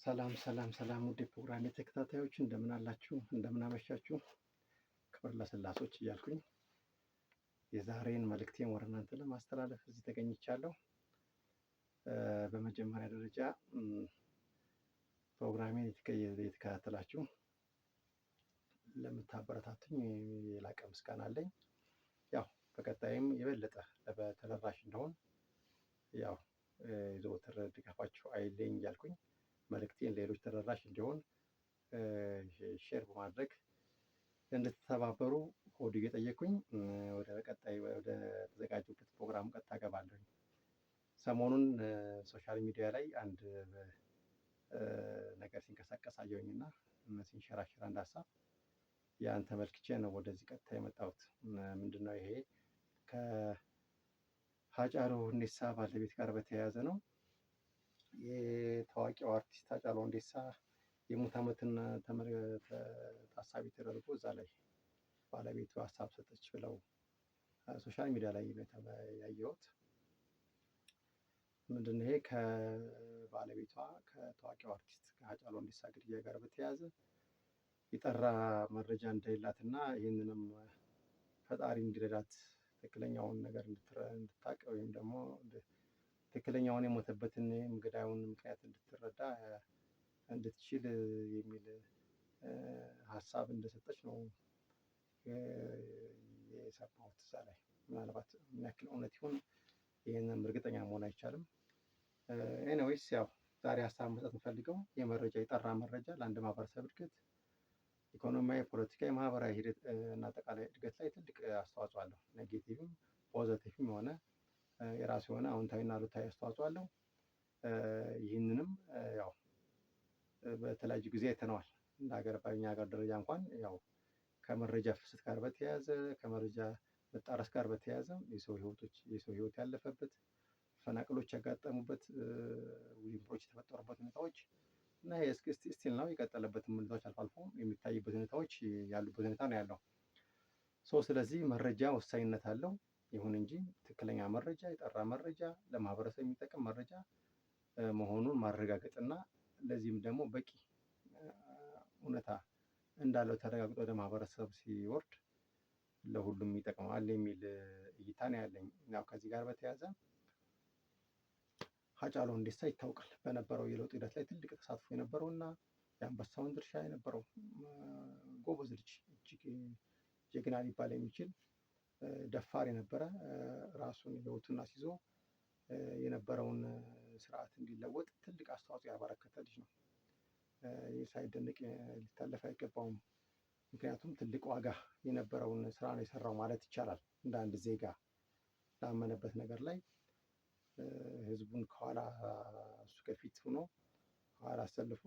ሰላም ሰላም ሰላም ውድ የፕሮግራሜ ተከታታዮች፣ እንደምን አላችሁ? እንደምን አመሻችሁ? ክብር ለስላሶች እያልኩኝ የዛሬን መልእክቴን ወደ እናንተ ለማስተላለፍ እዚህ ተገኝቻለሁ። በመጀመሪያ ደረጃ ፕሮግራሜን የተከታተላችሁ ለምታበረታቱኝ የላቀ ምስጋና አለኝ። ያው በቀጣይም የበለጠ ተደራሽ እንደሆን ያው የዘወትር ድጋፋችሁ አይለየኝ እያልኩኝ መልእክቴን ሌሎች ተደራሽ እንዲሆን share በማድረግ እንድትተባበሩ ከወዲሁ እየጠየቅኩኝ ወደ ቀጣይ ወደ ተዘጋጀሁበት ፕሮግራም ቀጥታ እገባለሁኝ። ሰሞኑን social media ላይ አንድ ነገር ሲንቀሳቀስ አየሁኝና ሲንሸራሸር አንድ ሀሳብ ያን ተመልክቼ ነው ወደዚህ ቀጥታ የመጣሁት። ምንድነው ይሄ? ከሀጫሉ ሁንዴሳ ባለቤት ጋር በተያያዘ ነው። የታዋቂው አርቲስት ሃጫሉ ሁንዴሳ የሙት ዓመትን ታሳቢ ተደርጎ እዛ ላይ ባለቤቱ ሀሳብ ሰጠች ብለው social media ላይ ያየሁት። ምንድነው ይሄ? ከባለቤቷ ከታዋቂው አርቲስት ከሃጫሉ ሁንዴሳ ግድያ ጋር በተያያዘ የጠራ መረጃ እንደሌላትና ይህንንም ፈጣሪ እንዲረዳት ትክክለኛውን ነገር እንድታውቅ ወይም ደግሞ ትክክለኛውን የሞተበትን ገዳዩን ምክንያት እንድትረዳ እንድትችል የሚል ሀሳብ እንደሰጠች ነው የሰማሁት። እዛ ላይ ምናልባት ምን ያክል እውነት ይሁን ይህንን እርግጠኛ መሆን አይቻልም። Anyways፣ ያው ዛሬ ሀሳብ መስጠት የምፈልገው የመረጃ የጠራ መረጃ ለአንድ ማህበረሰብ እድገት ኢኮኖሚያዊ፣ ፖለቲካዊ፣ ማህበራዊ ሂደት እና አጠቃላይ እድገት ላይ ትልቅ አስተዋጽኦ አለው። Negative ም positive ም የሆነ የራሱ የሆነ አዎንታዊና አሉታዊ አስተዋጽኦ አለው። ይህንንም ያው በተለያዩ ጊዜ አይተነዋል። እንደ ሀገር በእኛ ሀገር ደረጃ እንኳን ያው ከመረጃ ፍሰት ጋር በተያያዘ፣ ከመረጃ መጣረስ ጋር በተያያዘ የሰው ህይወቶች የሰው ህይወት ያለፈበት፣ መፈናቀሎች ያጋጠሙበት፣ ውዥንብሮች የተፈጠሩበት ሁኔታዎች እና ይሄ still ነው የቀጠለበትም ሁኔታዎች አልፎ አልፎ የሚታይበት ሁኔታዎች ያሉበት ሁኔታ ነው ያለው። So ስለዚህ መረጃ ወሳኝነት አለው። ይሁን እንጂ ትክክለኛ መረጃ፣ የጠራ መረጃ፣ ለማህበረሰብ የሚጠቅም መረጃ መሆኑን ማረጋገጥ እና ለዚህም ደግሞ በቂ እውነታ እንዳለው ተረጋግጦ ወደ ማህበረሰብ ሲወርድ ለሁሉም ይጠቅማል የሚል እይታ ነው ያለኝ። ያው ከዚህ ጋር በተያያዘ ሃጫሉ ሁንዴሳ ይታወቃል። በነበረው የለውጥ ሂደት ላይ ትልቅ ተሳትፎ የነበረው እና የአንበሳውን ድርሻ የነበረው ጎበዝ ልጅ፣ እጅግ ጀግና ሊባል የሚችል ደፋር የነበረ፣ ራሱን ህይወቱን አስይዞ የነበረውን ስርዓት እንዲለወጥ ትልቅ አስተዋጽኦ ያበረከተ ልጅ ነው። ይህ ሳይደነቅ ሊታለፍ አይገባውም። ምክንያቱም ትልቅ ዋጋ የነበረውን ስራ ነው የሰራው ማለት ይቻላል። እንደ አንድ ዜጋ ላመነበት ነገር ላይ ህዝቡን ከኋላ እሱ ከፊት ሆኖ ከኋላ አሰልፎ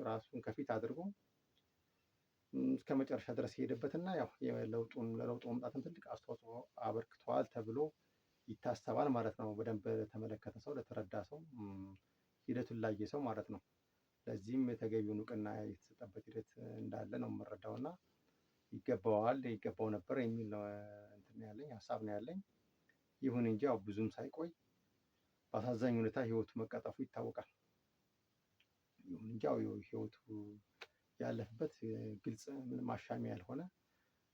ራሱን ከፊት አድርጎ እስከ መጨረሻ ድረስ የሄደበት እና ያው የለውጡን ለለውጡ መምጣትን ትልቅ አስተዋጽኦ አበርክተዋል ተብሎ ይታሰባል ማለት ነው። በደንብ ለተመለከተ ሰው፣ ለተረዳ ሰው፣ ሂደቱን ላየ ሰው ማለት ነው። ለዚህም የተገቢውን እውቅና የተሰጠበት ሂደት እንዳለ ነው የምረዳው እና ይገባዋል፣ ይገባው ነበር የሚል ነው እንትን ያለኝ ሀሳብ ነው ያለኝ። ይሁን እንጂ ያው ብዙም ሳይቆይ በአሳዛኝ ሁኔታ ህይወቱ መቀጠፉ ይታወቃል። ይሁን እንጂ ያው ህይወቱ ያለፈበት ግልጽ ምንም አሻሚ ያልሆነ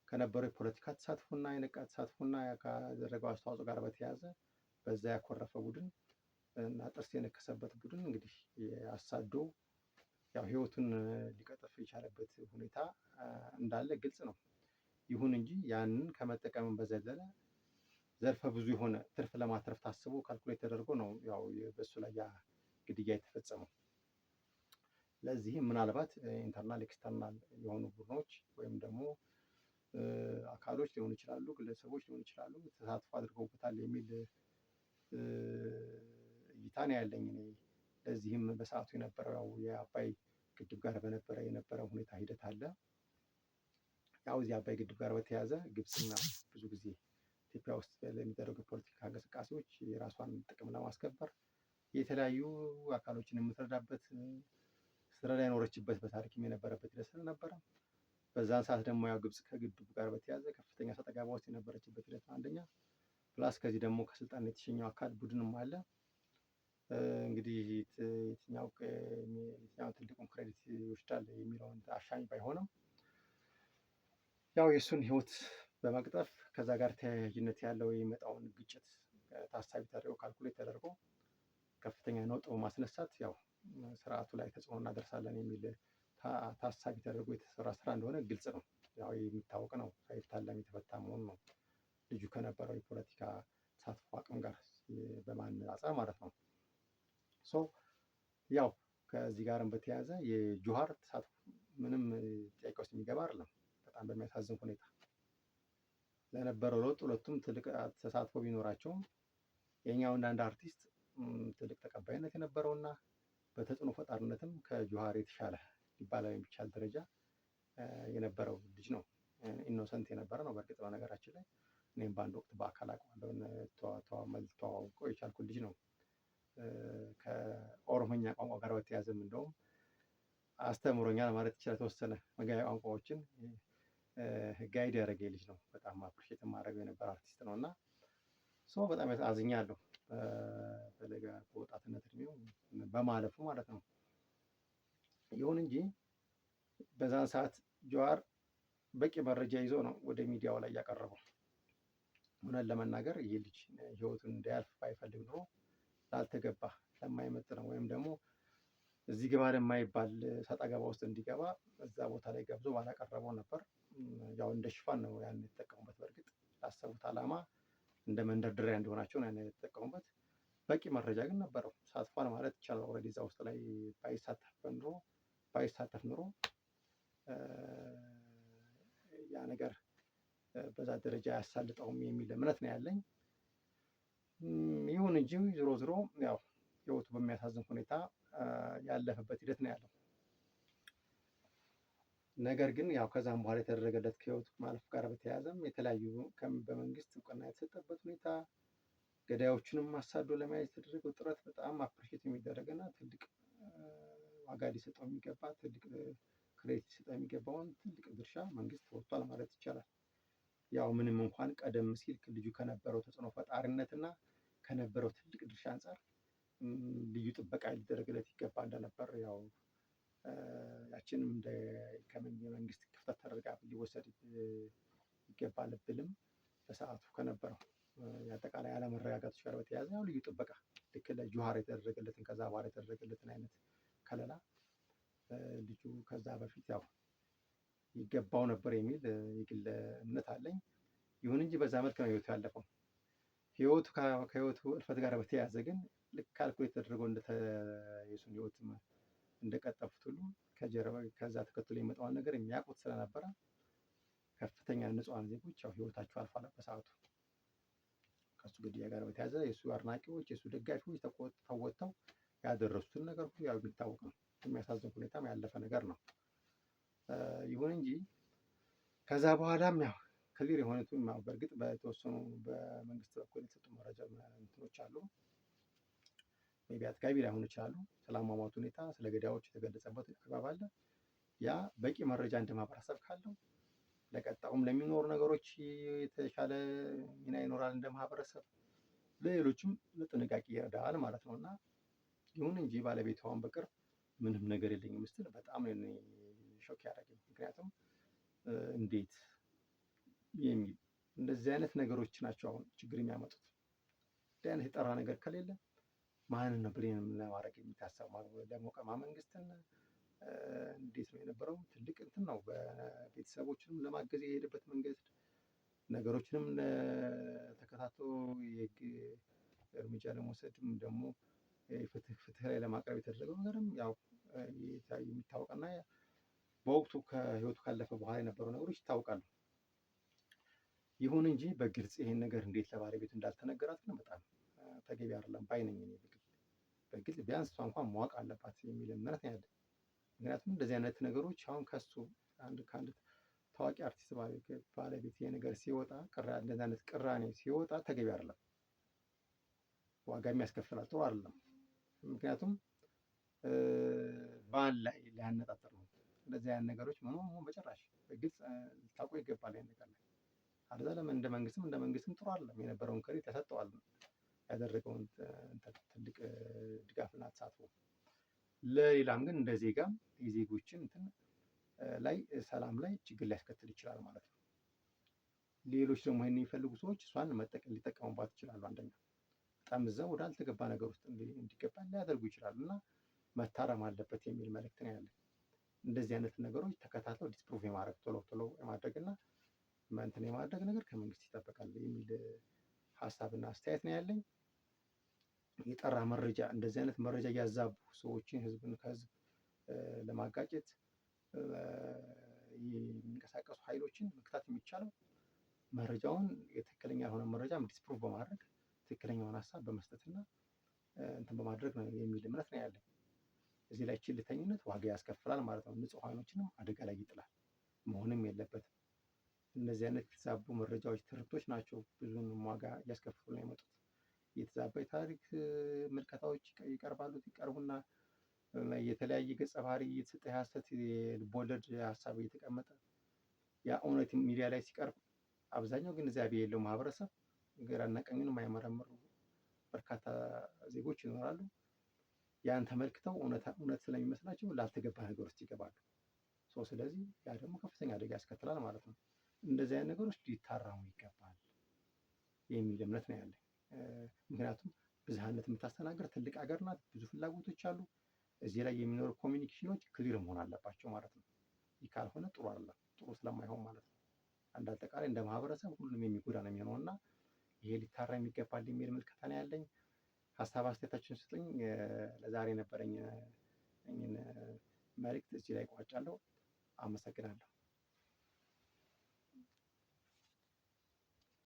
ከነበረው የፖለቲካ ተሳትፎና የነቃ ተሳትፎና ካደረገው አስተዋጽኦ ጋር በተያያዘ በዛ ያኮረፈ ቡድን እና ጥርስ የነከሰበት ቡድን እንግዲህ አሳዶ ያው ህይወቱን ሊቀጥፍ የቻለበት ሁኔታ እንዳለ ግልጽ ነው። ይሁን እንጂ ያንን ከመጠቀም በዘለለ ዘርፈ ብዙ የሆነ ትርፍ ለማትረፍ ታስቦ calculate ተደርጎ ነው ያው በሱ ላይ ያ ግድያ የተፈጸመው። ለዚህም ምናልባት internal external የሆኑ ቡድኖች ወይም ደግሞ አካሎች ሊሆኑ ይችላሉ፣ ግለሰቦች ሊሆኑ ይችላሉ፣ ተሳትፎ አድርገውበታል የሚል እይታ ነው ያለኝ እኔ። ለዚህም በሰዓቱ የነበረው የአባይ ግድብ ጋር በነበረ የነበረው ሁኔታ ሂደት አለ። ያው እዚህ አባይ ግድብ ጋር በተያያዘ ግብፅና ብዙ ጊዜ ኢትዮጵያ ውስጥ ለሚደረጉ የፖለቲካ እንቅስቃሴዎች የራሷን ጥቅም ለማስከበር የተለያዩ አካሎችን የምትረዳበት ስትረዳ የኖረችበት በታሪክም የነበረበት ሂደት ስለነበረ በዛን ሰዓት ደግሞ ያው ግብጽ ከግድቡ ጋር በተያያዘ ከፍተኛ ሰጣ ገባ ውስጥ የነበረችበት ሂደት ነው አንደኛ። Plus ከዚህ ደግሞ ከስልጣን የተሸኘው አካል ቡድንም አለ። እንግዲህ የትኛው የትኛው ትልቅ ጠቃሚ ባይሆንም ያው የእሱን ህይወት በመቅጠፍ ከዛ ጋር ተያያዥነት ያለው የሚመጣውን ግጭት ታሳቢ ተደርጎ calculate ተደርጎ ከፍተኛ ነውጥ በማስነሳት ያው ስርዓቱ ላይ ተጽዕኖ እናደርሳለን የሚል ታሳቢ ተደርጎ የተሰራ ስራ እንደሆነ ግልጽ ነው። ያው የሚታወቅ ነው። ሳይታለም የተፈታ መሆኑ ነው። ልጁ ከነበረው የፖለቲካ ተሳትፎ አቅም ጋር በማነጻጸር ማለት ነው። So ያው ከዚህ ጋርም በተያያዘ የጆሃር ተሳትፎ ምንም ጥያቄ ውስጥ የሚገባ አይደለም። በጣም በሚያሳዝን ሁኔታ ለነበረው ለውጥ ሁለቱም ትልቅ ተሳትፎ ቢኖራቸውም የኛው አንድ አርቲስት ትልቅ ተቀባይነት የነበረውና በተጽዕኖ ፈጣሪነትም ከጆሃር የተሻለ ሊባል የሚቻል ደረጃ የነበረው ልጅ ነው። Innocent የነበረ ነው። በእርግጥ በነገራችን ላይ እኔም በአንድ ወቅት በአካል አውቀዋለሁ፣ ልተዋወቀው የቻልኩት ልጅ ነው። ከኦሮሞኛ ቋንቋ ጋር በተያያዘም እንደውም አስተምሮኛል ማለት ይቻላል። የተወሰነ መግባቢያ ቋንቋዎችን guide ያደረገ ልጅ ነው። በጣም appreciate የማደርገው የነበረ አርቲስት ነው እና so በጣም አዝኛለሁ በለጋ በወጣትነት እድሜው በማለፉ ማለት ነው። ይሁን እንጂ በዛን ሰዓት ጀዋር በቂ መረጃ ይዞ ነው ወደ ሚዲያው ላይ ያቀረበው። እውነት ለመናገር ይህ ልጅ ህይወቱን እንዲያልፍ ባይፈልግ ኖሮ ላልተገባ ለማይመጥነው ወይም ደግሞ እዚህ ግባ ለማይባል ሰጣ ገባ ውስጥ እንዲገባ እዛ ቦታ ላይ ገብዞ ባላቀረበው ነበር። ያው እንደ ሽፋን ነው ያን የተጠቀሙበት። በእርግጥ ላሰቡት ዓላማ እንደ መንደርደሪያ እንዲሆናቸው ነው ያን የተጠቀሙበት። በቂ መረጃ ግን ነበረው። ተሳትፏል ማለት ይቻላል። Already እዛ ውስጥ ላይ ባይሳተፍ ኑሮ ያ ነገር በዛ ደረጃ አያሳልጠውም የሚል እምነት ነው ያለኝ። ይሁን እንጂ ዞሮ ዞሮ ያው ህይወቱ በሚያሳዝን ሁኔታ ያለፈበት ሂደት ነው ያለው። ነገር ግን ያው ከዛም በኋላ የተደረገለት ከህይወቱ ማለፍ ጋር በተያያዘም የተለያዩ በመንግስት እውቅና የተሰጠበት ሁኔታ፣ ገዳዮቹንም አሳዶ ለመያዝ የተደረገው ጥረት በጣም appreciate የሚደረግና ትልቅ ዋጋ ሊሰጠው የሚገባ፣ ትልቅ credit ሊሰጠው የሚገባውን ትልቅ ድርሻ መንግስት ተወጥቷል ማለት ይቻላል። ያው ምንም እንኳን ቀደም ሲል ልጁ ከነበረው ተጽዕኖ ፈጣሪነትና ከነበረው ትልቅ ድርሻ አንፃር ልዩ ጥበቃ ሊደረግለት ይገባ እንደነበር ያው ያችንም እንደ የመንግስት ክፍተት ተደርጋ ሊወሰድ ይገባል ብልም በሰአቱ ከነበረው የአጠቃላይ አለመረጋጋቶች ጋር በተያያዘ ያው ልዩ ጥበቃ ልክ ለጆሃር የተደረገለትን ከዛ በኋላ የተደረገለትን አይነት ከለላ ልጁ ከዛ በፊት ያው ይገባው ነበር የሚል የግል እምነት አለኝ። ይሁን እንጂ በዛ መልክ ነው ህይወቱ ያለፈው። ህይወቱ ከህይወቱ እልፈት ጋር በተያያዘ ግን ልክ calculate ተደርጎ የሱን ህይወት እንደቀጠፉት ሁሉ ከጀርባ ከዛ ተከትሎ የመጣውን ነገር የሚያውቁት ስለነበረ ከፍተኛ ንጹሃን ዜጎች ያው ህይወታቸው አልፏል በሰአቱ። ከሱ ግድያ ጋር በተያያዘ የእሱ አድናቂዎች፣ የእሱ ደጋፊዎች ተቆጥተው ወጥተው ያደረሱትን ነገር ሁሉ ያው የሚታወቅ ነው። የሚያሳዝን ሁኔታም ያለፈ ነገር ነው። ይሁን እንጂ ከዛ በኋላም ያው clear የሆነቱ በእርግጥ በተወሰኑ በመንግስት በኩል የተሰጡ መረጃ እንትኖች አሉ። Maybe አጥጋቢ ላይሆኑ ይችላሉ። ስለ አሟሟቱ ሁኔታ፣ ስለ ገዳዮች የተገለጸበት አግባብ አለ። ያ በቂ መረጃ እንደ ማህበረሰብ ካለው ለቀጣዩም ለሚኖሩ ነገሮች የተሻለ ሚና ይኖራል እንደ ማህበረሰብ፣ ለሌሎችም ለጥንቃቄ ይረዳል ማለት ነው። እና ይሁን እንጂ ባለቤቷን በቅርብ ምንም ነገር የለኝም ስትል በጣም ነው shock ያደረገኝ። ምክንያቱም እንዴት የሚል እንደዚህ አይነት ነገሮች ናቸው አሁን ችግር የሚያመጡት። እንዲህ አይነት የጠራ ነገር ከሌለ ማንን ነው blame ለማድረግ የሚታሰበው? ለሞቀማ መንግስትን እንዴት ነው የነበረው? ትልቅ እንትን ነው። በቤተሰቦችንም ለማገዝ የሄደበት መንገድ፣ ነገሮችንም ተከታትሎ የህግ እርምጃ ለመውሰድም ደግሞ ፍትህ ላይ ለማቅረብ የተደረገው ነገርም ያው የሚታወቅና በወቅቱ ከህይወቱ ካለፈ በኋላ የነበሩ ነገሮች ይታወቃሉ። ይሁን እንጂ በግልጽ ይሄን ነገር እንዴት ለባለቤቱ እንዳልተነገራት ግን በጣም ተገቢ አይደለም ባይ ነኝ እኔ። በግል ቢያንስ እሷ እንኳን ማወቅ አለባት የሚል እምነት ነው ያለኝ። ምክንያቱም እንደዚህ አይነት ነገሮች አሁን ከሱ አንድ ከአንድ ታዋቂ አርቲስት ባለቤት ይሄ ነገር ሲወጣ፣ እንደዚህ አይነት ቅራኔ ሲወጣ ተገቢ አይደለም። ዋጋ የሚያስከፍላል፣ ጥሩ አይደለም። ምክንያቱም ባል ላይ ሊያነጣጥር ነው። እንደዚህ አይነት ነገሮች መኖር በጭራሽ በግልጽ ልታውቀው ይገባል ይሄን ነገር ላይ። አለዛ ለምን እንደ መንግስትም ጥሩ አይደለም። የነበረውን credit ያሰጠዋል ያደረገውን ትልቅ ድጋፍና ተሳትፎ። ለሌላም ግን እንደ ዜጋም የዜጎችን እንትን ላይ ሰላም ላይ ችግር ሊያስከትል ይችላል ማለት ነው። ሌሎች ደግሞ ይሄን የሚፈልጉ ሰዎች እሷን መጠቀም ሊጠቀሙባት ይችላሉ። አንደኛ በጣም እዛው ወደ አልተገባ ነገር ውስጥ እንዲገባ ሊያደርጉ ይችላሉ እና መታረም አለበት የሚል መልእክት ነው ያለኝ። እንደዚህ አይነት ነገሮች ተከታትለው disprove የማድረግ፣ ቶሎ ቶሎ የማድረግ እና እንትን የማድረግ ነገር ከመንግስት ይጠበቃል የሚል ሀሳብና አስተያየት ነው ያለኝ። የጠራ መረጃ፣ እንደዚህ አይነት መረጃ እያዛቡ ሰዎችን፣ ህዝብን ከህዝብ ለማጋጨት የሚንቀሳቀሱ ኃይሎችን መግታት የሚቻለው መረጃውን፣ የትክክለኛ ያልሆነ መረጃ disprove በማድረግ፣ ትክክለኛውን ሀሳብ በመስጠትና እንትን በማድረግ ነው የሚል እምነት ነው ያለኝ። እዚህ ላይ ቸልተኝነት ዋጋ ያስከፍላል ማለት ነው። ንጹሃኖችንም አደጋ ላይ ይጥላል። መሆንም የለበትም። እነዚህ አይነት የተዛቡ መረጃዎች፣ ትርክቶች ናቸው ብዙን ዋጋ እያስከፍሉ ነው የመጡት። የተዛባ የታሪክ ምልከታዎች ይቀርባሉ። ይቀርቡና የተለያየ ገጸ ባህሪ እየተሰጠ፣ የሀሰት የልቦለድ ሀሳብ እየተቀመጠ፣ ያ እውነት ሚዲያ ላይ ሲቀርብ አብዛኛው ግንዛቤ የሌለው ማህበረሰብ፣ ግራና ቀኙን የማይመረምሩ በርካታ ዜጎች ይኖራሉ። ያን ተመልክተው እውነት እውነት ስለሚመስላቸው ላልተገባ ነገር ውስጥ ይገባሉ። So ስለዚህ ያ ደግሞ ከፍተኛ አደጋ ያስከትላል ማለት ነው። እንደዚህ አይነት ነገሮች ሊታረሙ ይገባል የሚል እምነት ነው ያለኝ። ምክንያቱም ብዝሃነት የምታስተናግድ ትልቅ ሀገር ናት። ብዙ ፍላጎቶች አሉ። እዚህ ላይ የሚኖሩ communication ኖች clear መሆን አለባቸው ማለት ነው። ይህ ካልሆነ ጥሩ አይደለም፣ ጥሩ ስለማይሆን ማለት ነው። አንድ አጠቃላይ እንደ ማህበረሰብ ሁሉም የሚጎዳ ነው የሚሆነው እና ይሄ ሊታረም ይገባል የሚል ምልከታ ነው ያለኝ። ሀሳብ አስተያየታችሁን ስጡኝ። ለዛሬ የነበረኝ መልእክት እዚህ ላይ እቋጫለሁ። አመሰግናለሁ።